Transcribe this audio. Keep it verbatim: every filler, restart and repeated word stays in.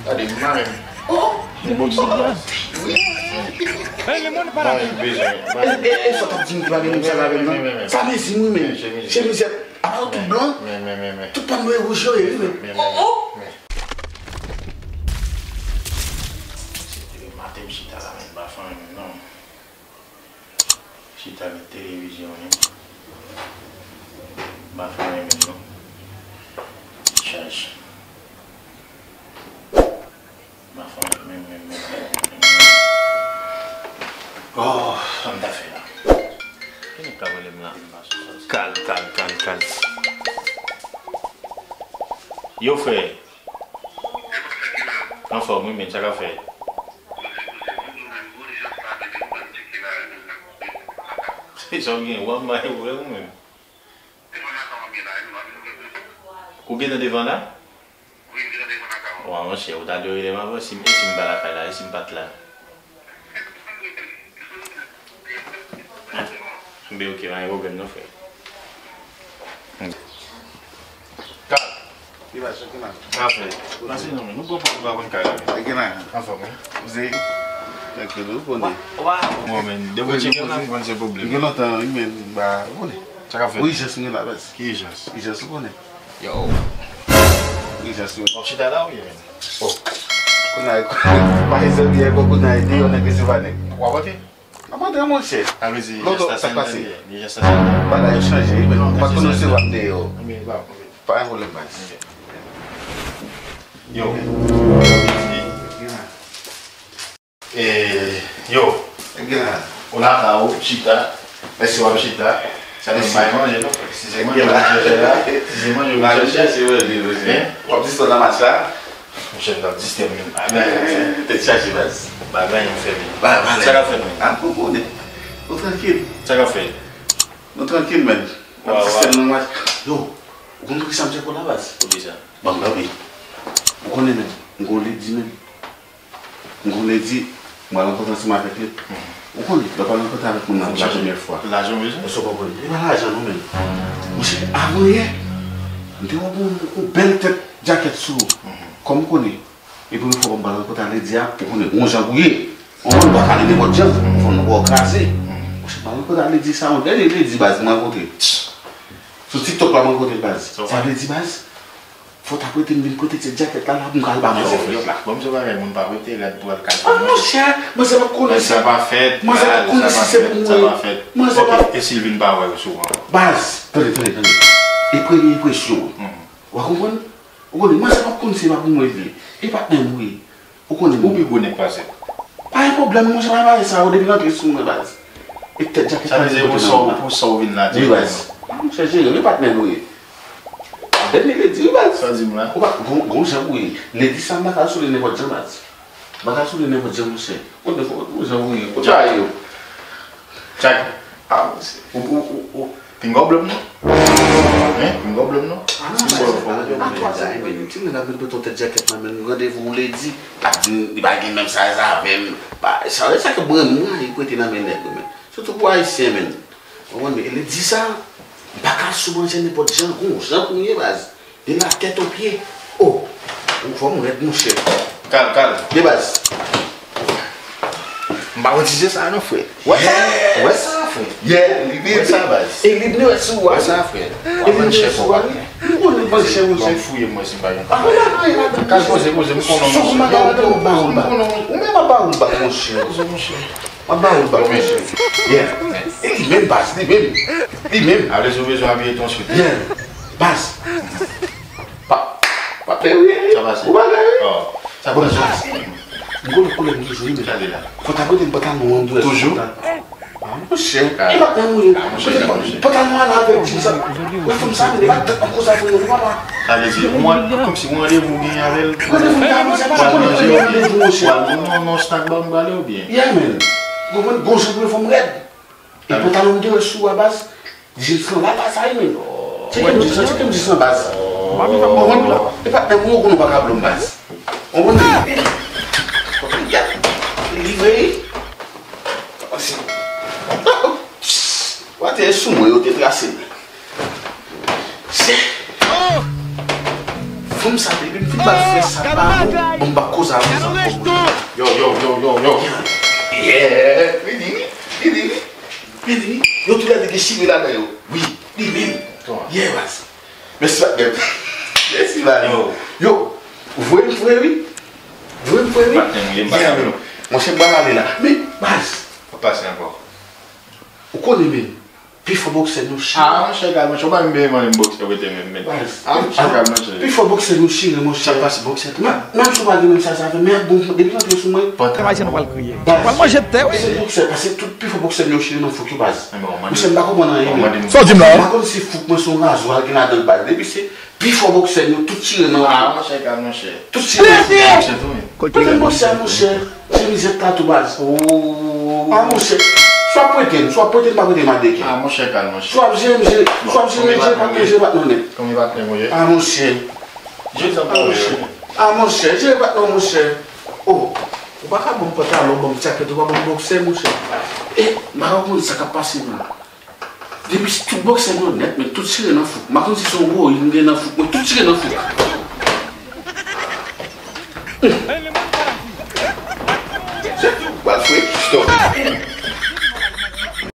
Gade, m pa menm. Oh! Wi. Mwen bezwen. E, e, e, sa w t ap di m ki pa gen moun sa lavel, non? Sa mezi m, wi, men. Chemizèt. Apa yo tout blan? Tout pa m yo e wouj yo ye, wi, men. Oh, oh! Maten m chita la, men m pa fè anyen menm, non. Chita gade televizyon, men m pa fè anyen menm, non. Chaj. M pa fè anyen menm, menm, menm, menm, menm, menm. Oh, sa m ta fè la? Ki nèg k ap rele m la? Kal, kal, kal, kal. Yo, frè. Anfòm, wi, men, sa k ap fèt? Se sa w gen, w ap maye vrè ou menm. Ou gentan devan la? Wa, monchè, ou ta dwe rele m avan, si m, e si m pa lakay la, e si m pa t la? Enben, oke, pa gen pwoblèm non, frè. Kal. Ki bagay, sa ki mal? Sa fè. Pase non, men nou pran pòz nou pa konn kal la. Sa ki mal? Anfòm, wi. Ou se? Trankil, ou konnen. Wa, wa. Bon, men, depi w tcheke m la, m konn se pwoblèm. Gen lontan, wi, men, ba, ou konnen. Sa k ap fèt? Wi, ijans mwen la, baz. Ki ijans? Ijans, ou konnen. Yo. Ijans, wi. W ap chita la, wi, men. Oh. Kounye a, pa egzanp, yè, bon, kounye a, deyò, nèg resevwa nèg. W ap antre? M ap antre, monchè. Sa vle di, ijans la sèl tande, ijans la sèl tande. Bagay yo chanje, wi, men m pa t konn resevwa m deyò. Pa gen pwoblèm, baz. Yo. E, yo. Ou lakay ou, chita. Mèsi w ap chita. Sa vle di bay manje, non? Si se manje w vin chèche la, si se manje w vin chèche. Manje, si w vle, manje. W ap dispann nan match la? Monchè, m t ap distè m menm. Tèt chaje, baz. Bagay, m fè vin. Sa k ap fèt menm? A, ou konnen. Nou trankil. Sa k ap fèt? Nou trankil, menn. N ap distè m nan match. Yo, ou konn poukisa m tcheke w la, baz? Poukisa? Ban m kanpe. Ou konnen, menn, m gon ledi, menn. M konnen di, m pral rankontre ansanm avèk li. Ou konnen, lè w pral rankontre avèk moun nan pou la premyè fwa. Lajan w bezwen? Èske w konprann? E pa lajan non, menn. Monchè, avan yè, m te wè yon, yon bèl tèt djakèt sou ou. Kòm m konnen, e premye fwa m pral rankontre a ledi a, ou konnen, gon jan pou ye. Yon moun pa pale nenpòt jan, fò nou wè w kraze. Monchè, m pral rankontre a ledi sa, yon dènye ledi baz m rankontre. Sou TikTok la m rankontre l baz. Sa vle di baz, fò w ta prete m vin prete ti djakèt la, la pou m ka al ba manzè frèt la. Bon, se bagay moun pa prete rad pou al kay. Ah, monchè, manzè p ap konnen si, manzè p ap konnen si se pou mwen. Manzè p ap. E si l vin pa wè w souvan? Baz, tande, tande, tande. E premye enpresyon an. W a konprann? Ou konnen, manzè p ap konn si se pa pou mwen l ye. E patnè m wi. Ou konnen. Ou pi gwo nèg pase m. Pa gen pwoblèm, monchè, pa pale sa yo depi l antre sou mwen, baz. E tèt djakèt la di kote nan la. Pou sa w vin la di baz. Monchè, jere, wi, patnè nou ye. Dènye ledi, wi, baz. Sa w di m la? Ou pa, gon, gon jan pou ye. Ledi sa, m pa ka sou li nenpòt jan, baz. M pa ka sou li nenpòt jan, monchè. Ou konnen, gon jan pou ye. Kote a ye yo? Tchak. Ah, monchè. Ou, ou, ou, ou. Pinga w blo m non. Hein? Pinga w blo m non. Ah non, baz, pa, pa twazè, men ti nèg la vin prete w tèt djakèt la, men nou randevou w ledi. Ap di li pa gen menm size avè m. Pa, sa, sa ke mwen, mwen, li prete nan men nèg yo, men. Sitou pou ayisyen, men. Ou konprann, men, ledi sa, m pa ka sou manzè nenpòt jan, gon jan pou m ye, baz. De la tèt o pye. Oh! Ou fò m rèd, monchè. Kal, kal. De baz. M pa konn si se sa non, frè. Wè sa? Wè sa, frè? Yeah, li menm. Wè sa, baz. E li vle wè sou ou a. Wè sa, frè? E li vle wè sou ou a, wi. Ou konn li vann chè, monchè. Ban m fouye m wè si m pa gen. Ah, ou pa gen anyen ladan, monchè. Kal poze, poze, m konnen, monchè. Ou menm ap ba ou bak, monchè. Poze, monchè. M ap ba ou bak, monchè. Yeah. E li menm, baz, li menm. Li menm. Alèz ou bezwen apiye tou answit. Yeah. Baz. Pa, pa pè wi. Sa pase? Ou bagay wi. Oh. Sa pase? Baz. M konnen koulè m toujou wi, men. Gade la. Fò ta prete m pantalon an dwèt. Toujou? Ah, monchè. E pa nan mouye. Ah, monchè, monchè. Pantalon an la avèk jeans sa. Wè fanm sa, men e pa tèt m koze avè nou, papa. Sa vle di, ou an, kòmsi ou randevou genyen avè l. Randevou m pa, monchè, pa konnen randevou, monchè. Ou al nan, nan snack bar m prale oubyen? Yeah, man. Ou konprann? Gon jan pou fè m rèd. E pantalon m te wè sou a baz, jeans lan la baz, sa e menm. Tcheke m, tcheke m jeans lan baz. Ou konprann? E patnè m, ou konn ou pa ka blo m baz. Ou konprann? Li vre. Wate sou mwen, yo te trase l. Se. Fanm sa depi m fin Baz, frè, sa pa bon. Bon, m pa koze avè sa ankò. Yo, yo, yo, yo, yo. Yeah, vini, vini, vini. Yo toulède gen chire ladan yo. Wi, li menm. Yeah, baz. Mèsi, patnè. Mèsi, baz. Yo. Yo, vre m vre, wi. Vre m vre, wi. Patnè m ye, patnè m. Monchè, m pral ale la. Men, baz. Pa pase ankò. Ou konnen, men. Pi fò bòksè nou chire. Ah, monchè, gad, monchè, ou pa menm bezwen mande m bòksè ou rete menm, men. Baz. Ah, monchè, gad, monchè. Pi fò bòksè nou chire, monchè. Sa pase bòksè. Men, menm si w pa gen menm sa, sa fè, men bon, depi w antre sou mwen. Pantan. Ayisyen nou pral kriye. Baz. Pral manje tè, wi. Se bòksè, paske tout pi fò bòksè nou yo chire nan fouk yo, baz. Monchè, m pa konprann anyen, men. Sa w di m la, a? M pa konn si fouk mwen se yon razwa ki ladan l, baz. Depi se pi fò bòksè nou, tout chire nan. Ah, monchè, gad, monchè. Tout chire nan. Monchè, tou, men. Kote m bòksè, monchè. Se mizè ta tou, baz. Oh. Ah, monchè. Swa prete m, swa prete m, pa prete m a de kè. Ah, monchè, kalm, monchè. Swa jere m, jere, swa jere m, jere patnè, jere patnè nèt. Konbyen patnè m ye? Ah, monchè. Jere sa. Ah, monchè. Ah, monchè, jere patnè, monchè. Oh, ou pa ka ban m pantalon, ban m tjakèt, ou pa ban m bòksè, monchè. Eh, m pa konn sa k ap pase, non. Depi tout bòksè m yo nèt, men tout chire nan fouk. M pa konn si se yon woyin m gen nan fouk, men tout chire nan fouk. Se tou, pral fre, stop.